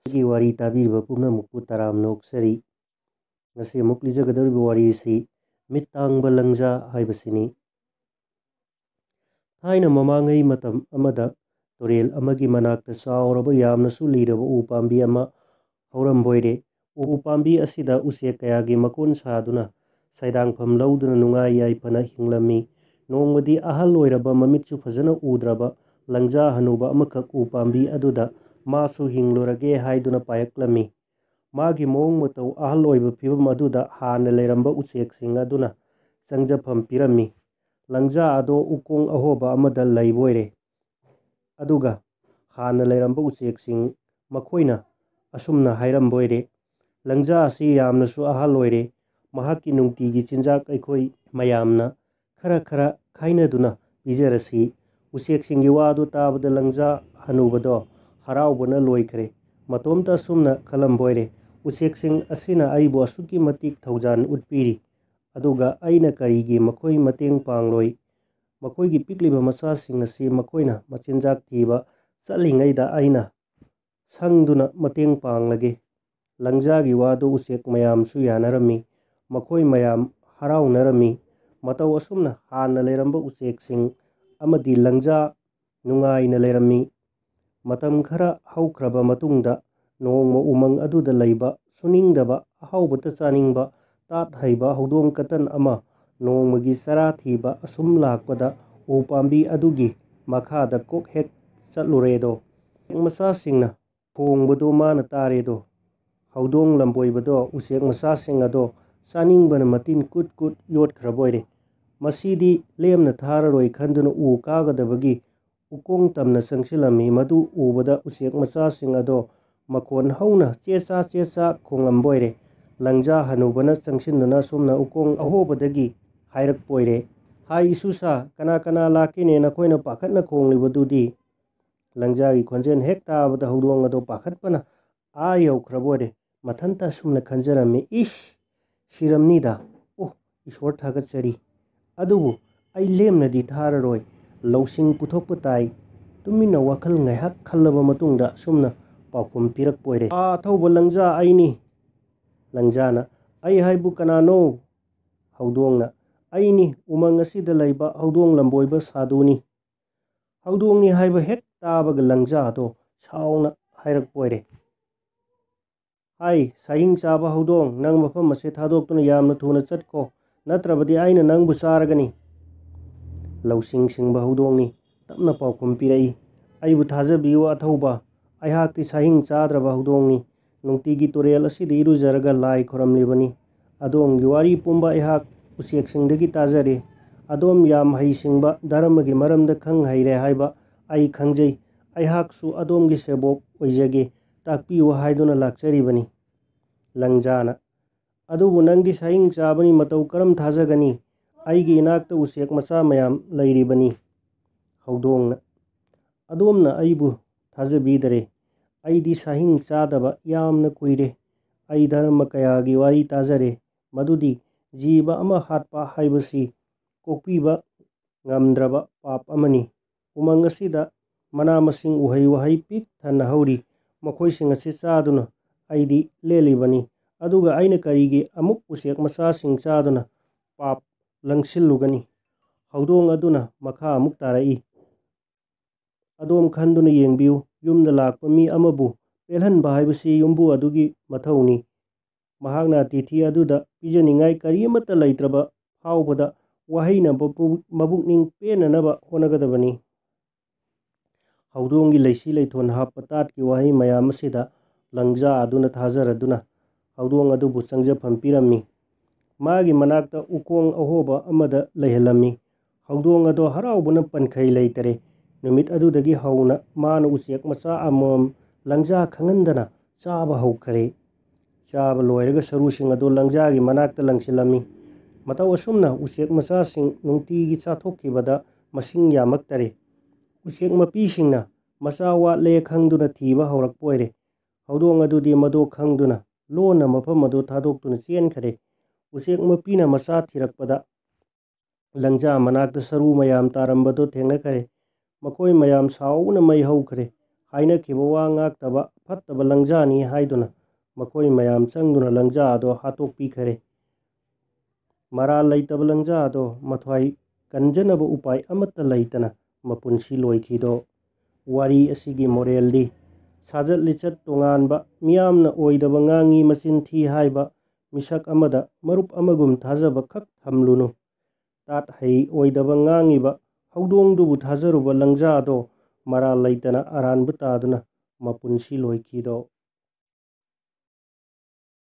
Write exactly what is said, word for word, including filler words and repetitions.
ꯑꯩꯒꯤ ꯋꯥꯔꯤ ꯇꯥꯕꯤꯔꯤꯕ ꯄꯨꯝꯅꯃꯛꯄꯨ ꯇꯔꯥꯝꯅ ꯑꯣꯛꯆꯔꯤ꯫ ꯉꯁꯤ ꯑꯃꯨꯛ ꯂꯤꯖꯒꯗꯧꯔꯤꯕ ꯋꯥꯔꯤ ꯑꯁꯤ ꯃꯤꯠ ꯇꯥꯡꯕ ꯂꯪꯖꯥ ꯍꯥꯏꯕꯁꯤꯅꯤ꯫ ꯊꯥꯏꯅ ꯃꯃꯥꯡꯉꯩ ꯃꯇꯝ ꯑꯃꯗ ꯇꯨꯔꯦꯜ ꯑꯃꯒꯤ ꯃꯅꯥꯛꯇ ꯆꯥꯎꯔꯕ, ꯌꯥꯝꯅꯁꯨ ꯂꯤꯔꯕ ꯎ ꯄꯥꯝꯕꯤ ꯑꯃ ꯍꯧꯔꯝꯕꯣꯏꯔꯦ꯫ ꯎ ꯄꯥꯝꯕꯤ ꯑꯁꯤꯗ ꯎꯆꯦꯛ ꯀꯌꯥꯒꯤ ꯃꯀꯣꯟ ꯁꯥꯗꯨꯅ, ꯁꯩꯗꯥꯡꯐꯝ ꯂꯧꯗꯨꯅ ꯅꯨꯡꯉꯥꯏ ꯌꯥꯏꯐꯅ ꯍꯤꯡꯂꯝꯃꯤ꯫ ꯅꯣꯡꯃꯗꯤ ꯑꯍꯜ ꯑꯣꯏꯔꯕ, ꯃꯃꯤꯠꯁꯨ ꯐꯖꯅ ꯎꯗ꯭ꯔꯕ ꯂꯪꯖꯥ ꯍꯅꯨꯕ ꯑꯃꯈꯛ ꯎ ꯄꯥꯝꯕꯤ ꯑꯗꯨꯗ ꯃꯥꯁꯨ ꯍꯤꯡꯂꯨꯔꯒꯦ ꯍꯥꯏꯗꯨꯅ ꯄꯥꯏꯔꯛꯂꯝꯃꯤ꯫ ꯃꯥꯒꯤ ꯃꯑꯣꯡ ꯃꯇꯧ, ꯑꯍꯜ ꯑꯣꯏꯕ ꯐꯤꯕꯝ ꯑꯗꯨꯗ ꯍꯥꯟꯅ ꯂꯩꯔꯝꯕ ꯎꯆꯦꯛꯁꯤꯡ ꯑꯗꯨꯅ ꯆꯪꯖꯐꯝ ꯄꯤꯔꯝꯃꯤ꯫ ꯂꯪꯖꯥ ꯑꯗꯣ ꯎꯀꯣꯡ ꯑꯍꯣꯕ ꯑꯃꯗ ꯂꯩꯕꯣꯏꯔꯦ꯫ ꯑꯗꯨꯒ ꯍꯥꯟꯅ ꯂꯩꯔꯝꯕ ꯎꯆꯦꯛꯁꯤꯡ ꯃꯈꯣꯏꯅ ꯑꯁꯨꯝꯅ ꯍꯥꯏꯔꯝꯕꯣꯏꯔꯦ, "ꯂꯪꯖꯥ ꯑꯁꯤ ꯌꯥꯝꯅꯁꯨ ꯑꯍꯜ ꯑꯣꯏꯔꯦ, ꯃꯍꯥꯛꯀꯤ ꯅꯨꯡꯇꯤꯒꯤ ꯆꯤꯟꯖꯥꯛ ꯑꯩꯈꯣꯏ ꯃꯌꯥꯝꯅ ꯈꯔ ꯈꯔ ꯈꯥꯏꯅꯗꯨꯅ ꯄꯤꯖꯔꯁꯤ꯫" ꯎꯆꯦꯛꯁꯤꯡꯒꯤ ꯋꯥꯗꯨ ꯇꯥꯕꯗ ꯂꯪꯖꯥ ꯍꯅꯨꯕꯗꯣ ꯍꯔꯥꯎꯕꯅ ꯂꯣꯏꯈ꯭ꯔꯦ꯫ ꯃꯇꯣꯝꯇ ꯑꯁꯨꯝꯅ ꯈꯜꯂꯝꯕꯣꯏꯔꯦ, "ꯎꯆꯦꯛꯁꯤꯡ ꯑꯁꯤꯅ ꯑꯩꯕꯨ ꯑꯁꯨꯛꯀꯤ ꯃꯇꯤꯛ ꯊꯧꯖꯥꯜ ꯎꯠꯄꯤꯔꯤ, ꯑꯗꯨꯒ ꯑꯩꯅ ꯀꯔꯤꯒꯤ ꯃꯈꯣꯏ ꯃꯇꯦꯡ ꯄꯥꯡꯂꯣꯏ? ꯃꯈꯣꯏꯒꯤ ꯄꯤꯛꯂꯤꯕ ꯃꯆꯥꯁꯤꯡ ꯑꯁꯤ ꯃꯈꯣꯏꯅ ꯃꯆꯤꯟꯖꯥꯛ ꯊꯤꯕ ꯆꯠꯂꯤꯉꯩꯗ ꯑꯩꯅ ꯁꯪꯗꯨꯅ ꯃꯇꯦꯡ ꯄꯥꯡꯂꯒꯦ꯫" ꯂꯪꯖꯥꯒꯤ ꯋꯥꯗꯨ ꯎꯆꯦꯛ ꯃꯌꯥꯝꯁꯨ ꯌꯥꯅꯔꯝꯃꯤ꯫ ꯃꯈꯣꯏ ꯃꯌꯥꯝ ꯍꯔꯥꯎꯅꯔꯝꯃꯤ꯫ ꯃꯇꯧ ꯑꯁꯨꯝꯅ ꯍꯥꯟꯅ ꯂꯩꯔꯝꯕ ꯎꯆꯦꯛꯁꯤꯡ ꯑꯃꯗꯤ ꯂꯪꯖꯥ ꯅꯨꯡꯉꯥꯏꯅ ꯂꯩꯔꯝꯃꯤ꯫ ꯃꯇꯝ ꯈꯔ ꯍꯧꯈ꯭ꯔꯕ ꯃꯇꯨꯡꯗ ꯅꯣꯡꯃ ꯎꯃꯪ ꯑꯗꯨꯗ ꯂꯩꯕ ꯁꯨꯅꯤꯡꯗꯕ, ꯑꯍꯥꯎꯕꯇ ꯆꯥꯅꯤꯡꯕ, ꯇꯥꯠ ꯍꯩꯕ ꯍꯧꯗꯣꯡ ꯀꯇꯟ ꯑꯃ ꯅꯣꯡꯃꯒꯤ ꯆꯔꯥ ꯊꯤꯕ ꯑꯁꯨꯝ ꯂꯥꯛꯄꯗ ꯎ ꯄꯥꯝꯕꯤ ꯑꯗꯨꯒꯤ ꯃꯈꯥꯗ ꯀꯣꯛ ꯍꯦꯛ ꯆꯠꯂꯨꯔꯦꯗꯣ꯫ ꯎꯆꯦꯛ ꯃꯆꯥꯁꯤꯡꯅ ꯈꯣꯡꯕꯗꯨ ꯃꯥꯅ ꯇꯥꯔꯦꯗꯣ꯫ ꯍꯧꯗꯣꯡ ꯂꯝꯕꯣꯏꯕꯗꯣ ꯎꯆꯦꯛ ꯃꯆꯥꯁꯤꯡ ꯑꯗꯣ ꯆꯥꯅꯤꯡꯕꯅ ꯃꯇꯤꯟ ꯀꯨꯠ ꯀꯨꯠ ꯌꯣꯠꯈ꯭ꯔꯕꯣꯏꯔꯦ꯫ ꯃꯁꯤꯗꯤ ꯂꯦꯝꯅ ꯊꯥꯔꯔꯣꯏ ꯈꯟꯗꯨꯅ ꯎ ꯀꯥꯒꯗꯕꯒꯤ ꯎꯀꯣꯡ ꯇꯝꯅ ꯆꯪꯁꯤꯜꯂꯝꯃꯤ꯫ ꯃꯗꯨ ꯎꯕꯗ ꯎꯆꯦꯛ ꯃꯆꯥꯁꯤꯡ ꯑꯗꯣ ꯃꯈꯣꯟ ꯍꯧꯅ ꯆꯦ ꯆꯥ ꯆꯦ ꯆꯥ ꯈꯣꯡꯂꯝꯕꯣꯏꯔꯦ꯫ ꯂꯪꯖꯥ ꯍꯅꯨꯕꯅ ꯆꯪꯁꯤꯟꯗꯨꯅ ꯑꯁꯨꯝꯅ ꯎꯀꯣꯡ ꯑꯍꯣꯕꯗꯒꯤ ꯍꯥꯏꯔꯛꯄꯣꯏꯔꯦ, "ꯍꯥꯏ ꯏꯁꯨꯁꯥ, ꯀꯅꯥ ꯀꯅꯥ ꯂꯥꯛꯀꯦꯅꯦ ꯅꯈꯣꯏꯅ ꯄꯥꯈꯠꯅ ꯈꯣꯡꯂꯤꯕꯗꯨꯗꯤ?" ꯂꯪꯖꯥꯒꯤ ꯈꯣꯟꯖꯦꯜ ꯍꯦꯛ ꯇꯥꯕꯗ ꯍꯧꯗꯣꯡ ꯑꯗꯣ ꯄꯥꯈꯠꯄꯅ ꯑꯥ ꯌꯧꯈ꯭ꯔꯕꯣꯏꯔꯦ꯫ ꯃꯊꯟꯇ ꯑꯁꯨꯝꯅ ꯈꯟꯖꯔꯝꯃꯤ, "ꯏꯁ! ꯁꯤꯔꯝꯅꯤꯗ꯫ ꯑꯣ, ꯏꯁꯣꯔ ꯊꯥꯒꯠꯆꯔꯤ꯫ ꯑꯗꯨꯕꯨ ꯑꯩ ꯂꯦꯝꯅꯗꯤ ꯊꯥꯔꯔꯣꯏ꯫ ꯂꯧꯁꯤꯡ ꯄꯨꯊꯣꯛꯄ ꯇꯥꯏ꯫" ꯇꯨꯃꯤꯟꯅ ꯋꯥꯈꯜ ꯉꯥꯏꯍꯥꯛ ꯈꯜꯂꯕ ꯃꯇꯨꯡꯗ ꯑꯁꯨꯝꯅ ꯄꯥꯎꯈꯨꯝ ꯄꯤꯔꯛꯄ ꯑꯣꯏꯔꯦ꯫ "ꯑꯥ, ꯑꯊꯧꯕ ꯂꯪꯖꯥ ꯑꯩꯅꯤ꯫" ꯂꯪꯖꯥꯅ, "ꯑꯩ ꯍꯥꯏꯕꯨ ꯀꯅꯥꯅꯣ?" ꯍꯧꯗꯣꯡꯅ, "ꯑꯩꯅꯤ, ꯎꯃꯪ ꯑꯁꯤꯗ ꯂꯩꯕ ꯍꯧꯗꯣꯡ ꯂꯝꯕꯣꯏꯕ ꯁꯥꯗꯨꯅꯤ꯫" ꯍꯧꯗꯣꯡꯅꯤ ꯍꯥꯏꯕ ꯍꯦꯛ ꯇꯥꯕꯒ ꯂꯪꯖꯥ ꯑꯗꯣ ꯁꯥꯎꯅ ꯍꯥꯏꯔꯛꯄ ꯑꯣꯏꯔꯦ꯫ "ꯍꯥꯏ, ꯁꯥꯍꯤꯡ ꯆꯥꯕ ꯍꯧꯗꯣꯡ, ꯅꯪ ꯃꯐꯝ ꯑꯁꯦ ꯊꯥꯗꯣꯛꯇꯨꯅ ꯌꯥꯝꯅ ꯊꯨꯅ ꯆꯠꯈꯣ, ꯅꯠꯇ꯭ꯔꯕꯗꯤ ꯑꯩꯅ ꯅꯪꯕꯨ ꯆꯥꯔꯒꯅꯤ꯫" ꯂꯧꯁꯤꯡ ꯁꯤꯡꯕ ꯍꯧꯗꯣꯡꯅꯤ꯫ ꯇꯞꯅ ꯄꯥꯎꯈꯨꯝ ꯄꯤꯔꯛꯏ, "ꯑꯩꯕꯨ ꯊꯥꯖꯕꯤꯌꯨ ꯑꯊꯧꯕ, ꯑꯩꯍꯥꯛꯇꯤ ꯁꯥꯍꯤꯡ ꯆꯥꯗ꯭ꯔꯕ ꯍꯧꯗꯣꯡꯅꯤ꯫ ꯅꯨꯡꯇꯤꯒꯤ ꯇꯨꯔꯦꯜ ꯑꯁꯤꯗ ꯏꯔꯨꯖꯔꯒ ꯂꯥꯏ ꯈꯨꯔꯝꯂꯤꯕꯅꯤ꯫ ꯑꯗꯣꯝꯒꯤ ꯋꯥꯔꯤ ꯄꯨꯝꯕ ꯑꯩꯍꯥꯛ ꯎꯆꯦꯛꯁꯤꯡꯗꯒꯤ ꯇꯥꯖꯔꯦ꯫ ꯑꯗꯣꯝ ꯌꯥꯝ ꯍꯩꯁꯤꯡꯕ, ꯙꯔꯃꯒꯤ ꯃꯔꯝꯗ ꯈꯪ ꯍꯩꯔꯦ ꯍꯥꯏꯕ ꯑꯩ ꯈꯪꯖꯩ꯫ ꯑꯩꯍꯥꯛꯁꯨ ꯑꯗꯣꯝꯒꯤ ꯁꯦꯕꯣꯛ ꯑꯣꯏꯖꯒꯦ, ꯇꯥꯛꯄꯤꯌꯨ ꯍꯥꯏꯗꯨꯅ ꯂꯥꯛꯆꯔꯤꯕꯅꯤ꯫" ꯂꯪꯖꯥꯅ, "ꯑꯗꯨꯕꯨ ꯅꯪꯗꯤ ꯁꯥꯍꯤꯡ ꯆꯥꯕꯅꯤ, ꯃꯇꯧ ꯀꯔꯝ ꯊꯥꯖꯒꯅꯤ? ꯑꯩꯒꯤ ꯏꯅꯥꯛꯇ ꯎꯆꯦꯛ ꯃꯆꯥ ꯃꯌꯥꯝ ꯂꯩꯔꯤꯕꯅꯤ꯫" ꯍꯧꯗꯣꯡꯅ, "ꯑꯗꯣꯝꯅ ꯑꯩꯕꯨ ꯊꯥꯖꯕꯤꯗꯔꯦ꯫ ꯑꯩꯗꯤ ꯁꯥꯍꯤꯡ ꯆꯥꯗꯕ ꯌꯥꯝꯅ ꯀꯨꯏꯔꯦ꯫ ꯑꯩ ꯙꯔꯃ ꯀꯌꯥꯒꯤ ꯋꯥꯔꯤ ꯇꯥꯖꯔꯦ, ꯃꯗꯨꯗꯤ ꯖꯤꯕ ꯑꯃ ꯍꯥꯠꯄ ꯍꯥꯏꯕꯁꯤ ꯀꯣꯛꯄꯤꯕ ꯉꯝꯗ꯭ꯔꯕ ꯄꯥꯞ ꯑꯃꯅꯤ꯫ ꯎꯃꯪ ꯑꯁꯤꯗ ꯃꯅꯥ ꯃꯁꯤꯡ, ꯎꯍꯩ ꯋꯥꯍꯩ ꯄꯤꯛ ꯊꯟꯅ ꯍꯧꯔꯤ꯫ ꯃꯈꯣꯏꯁꯤꯡ ꯑꯁꯤ ꯆꯥꯗꯨꯅ ꯑꯩꯗꯤ ꯂꯦꯜꯂꯤꯕꯅꯤ꯫ ꯑꯗꯨꯒ ꯑꯩꯅ ꯀꯔꯤꯒꯤ ꯑꯃꯨꯛ ꯎꯆꯦꯛ ꯃꯆꯥꯁꯤꯡ ꯆꯥꯗꯨꯅ ꯄꯥꯞ ꯂꯪꯁꯤꯜꯂꯨꯒꯅꯤ?" ꯍꯧꯗꯣꯡ ꯑꯗꯨꯅ ꯃꯈꯥ ꯑꯃꯨꯛ ꯇꯥꯔꯛꯏ, "ꯑꯗꯣꯝ ꯈꯟꯗꯨꯅ ꯌꯦꯡꯕꯤꯌꯨ, ꯌꯨꯝꯗ ꯂꯥꯛꯄ ꯃꯤ ꯑꯃꯕꯨ ꯄꯦꯜꯍꯟꯕ ꯍꯥꯏꯕꯁꯤ ꯌꯨꯝꯕꯨ ꯑꯗꯨꯒꯤ ꯃꯊꯧꯅꯤ꯫ ꯃꯍꯥꯛꯅ ꯑꯇꯤꯊꯤ ꯑꯗꯨꯗ ꯄꯤꯖꯅꯤꯡꯉꯥꯏ ꯀꯔꯤ ꯑꯃꯠꯇ ꯂꯩꯇ꯭ꯔꯕ ꯐꯥꯎꯕꯗ ꯋꯥꯍꯩꯅ ꯃꯄꯨ-, ꯃꯕꯨꯛꯅꯤꯡ ꯄꯦꯟꯅꯅꯕ ꯍꯣꯠꯅꯒꯗꯕꯅꯤ꯫" ꯍꯧꯗꯣꯡꯒꯤ ꯂꯩꯁꯤ ꯂꯩꯊꯣꯟ ꯍꯥꯞꯄ ꯇꯥꯠꯀꯤ ꯋꯥꯍꯩ ꯃꯌꯥꯝ ꯑꯁꯤꯗ ꯂꯪꯖꯥ ꯑꯗꯨꯅ ꯊꯥꯖꯔꯗꯨꯅ ꯍꯧꯗꯣꯡ ꯑꯗꯨꯕꯨ ꯆꯪꯖꯐꯝ ꯄꯤꯔꯝꯃꯤ꯫ ꯃꯥꯒꯤ ꯃꯅꯥꯛꯇ ꯎꯀꯣꯡ ꯑꯍꯣꯕ ꯑꯃꯗ ꯂꯩꯍꯜꯂꯝꯃꯤ꯫ ꯍꯧꯗꯣꯡ ꯑꯗꯣ ꯍꯔꯥꯎꯕꯅ ꯄꯟꯈꯩ ꯂꯩꯇꯔꯦ꯫ ꯅꯨꯃꯤꯠ ꯑꯗꯨꯗꯒꯤ ꯍꯧꯅ ꯃꯥꯅ ꯎꯆꯦꯛ ꯃꯆꯥ ꯑꯃꯃꯝ ꯂꯪꯖꯥ ꯈꯪꯍꯟꯗꯅ ꯆꯥꯕ ꯍꯧꯈꯔꯦ꯫ ꯆꯥꯕ ꯂꯣꯏꯔꯒ ꯁꯔꯨꯁꯤꯡ ꯑꯗꯨ ꯂꯪꯖꯥꯒꯤ ꯃꯅꯥꯛꯇ ꯂꯪꯁꯤꯜꯂꯝꯃꯤ꯫ ꯃꯇꯧ ꯑꯁꯨꯝꯅ ꯎꯆꯦꯛ ꯃꯆꯥꯁꯤꯡ ꯅꯨꯡꯇꯤꯒꯤ ꯆꯥꯊꯣꯛꯈꯤꯕꯗ ꯃꯁꯤꯡ ꯌꯥꯝꯃꯛꯇꯔꯦ꯫ ꯎꯆꯦꯛ ꯃꯄꯤꯁꯤꯡꯅ ꯃꯆꯥ ꯋꯥꯠꯂꯦ ꯈꯪꯗꯨꯅ ꯊꯤꯕ ꯍꯧꯔꯛꯄ ꯑꯣꯏꯔꯦ꯫ ꯍꯧꯗꯣꯡ ꯑꯗꯨꯗꯤ ꯃꯗꯨ ꯈꯪꯗꯨꯅ ꯂꯣꯟꯅ ꯃꯐꯝ ꯑꯗꯨ ꯊꯥꯗꯣꯛꯇꯨꯅ ꯆꯦꯟꯈꯔꯦ꯫ ꯎꯆꯦꯛ ꯃꯄꯤꯅ ꯃꯆꯥ ꯊꯤꯔꯛꯄꯗ ꯂꯪꯖꯥ ꯃꯅꯥꯛꯇ ꯁꯔꯨ ꯃꯌꯥꯝ ꯇꯥꯔꯝꯕꯗꯨ ꯊꯦꯡꯅꯈꯔꯦ꯫ ꯃꯈꯣꯏ ꯃꯌꯥꯝ ꯁꯥꯎꯕꯅ ꯃꯩ ꯍꯧꯈ꯭ꯔꯦ꯫ ꯍꯥꯏꯅꯈꯤꯕ ꯋꯥ ꯉꯥꯛꯇꯕ ꯐꯠꯇꯕ ꯂꯪꯖꯥꯅꯤ ꯍꯥꯏꯗꯨꯅ ꯃꯈꯣꯏ ꯃꯌꯥꯝ ꯆꯪꯗꯨꯅ ꯂꯪꯖꯥ ꯑꯗꯣ ꯍꯥꯠꯇꯣꯛꯄꯤꯈꯔꯦ꯫ ꯃꯔꯥꯜ ꯂꯩꯇꯕ ꯂꯪꯖꯥ ꯑꯗꯣ ꯃꯊ꯭ꯋꯥꯏ ꯀꯟꯖꯅꯕ ꯎꯄꯥꯏ ꯑꯃꯠꯇ ꯂꯩꯇꯅ ꯃꯄꯨꯟꯁꯤ ꯂꯣꯏꯈꯤꯗꯣ꯫ ꯋꯥꯔꯤ ꯑꯁꯤꯒꯤ ꯃꯣꯔꯦꯜꯗꯤ ꯁꯥꯖꯠ ꯂꯤꯆꯠ ꯇꯣꯉꯥꯟꯕ, ꯃꯤꯌꯥꯝꯅ ꯑꯣꯏꯗꯕ ꯉꯥꯡꯉꯤ, ꯃꯆꯤꯟ ꯊꯤ ꯍꯥꯏꯕ, ꯃꯤꯁꯛ ꯑꯃꯗ ꯃꯔꯨꯞ ꯑꯃꯒꯨꯝ ꯊꯥꯖꯕ ꯈꯛ ꯊꯝꯂꯨꯅꯨ꯫ ꯇꯥꯠ ꯍꯩ ꯑꯣꯏꯗꯕ ꯉꯥꯡꯉꯤꯕ ꯍꯧꯗꯣꯡꯗꯨꯕꯨ ꯊꯥꯖꯔꯨꯕ ꯂꯪꯖꯥ ꯑꯗꯣ ꯃꯔꯥꯜ ꯂꯩꯇꯅ ꯑꯔꯥꯟꯕ ꯇꯥꯗꯨꯅ ꯃꯄꯨꯟꯁꯤ ꯂꯣꯏꯈꯤꯗꯣ꯫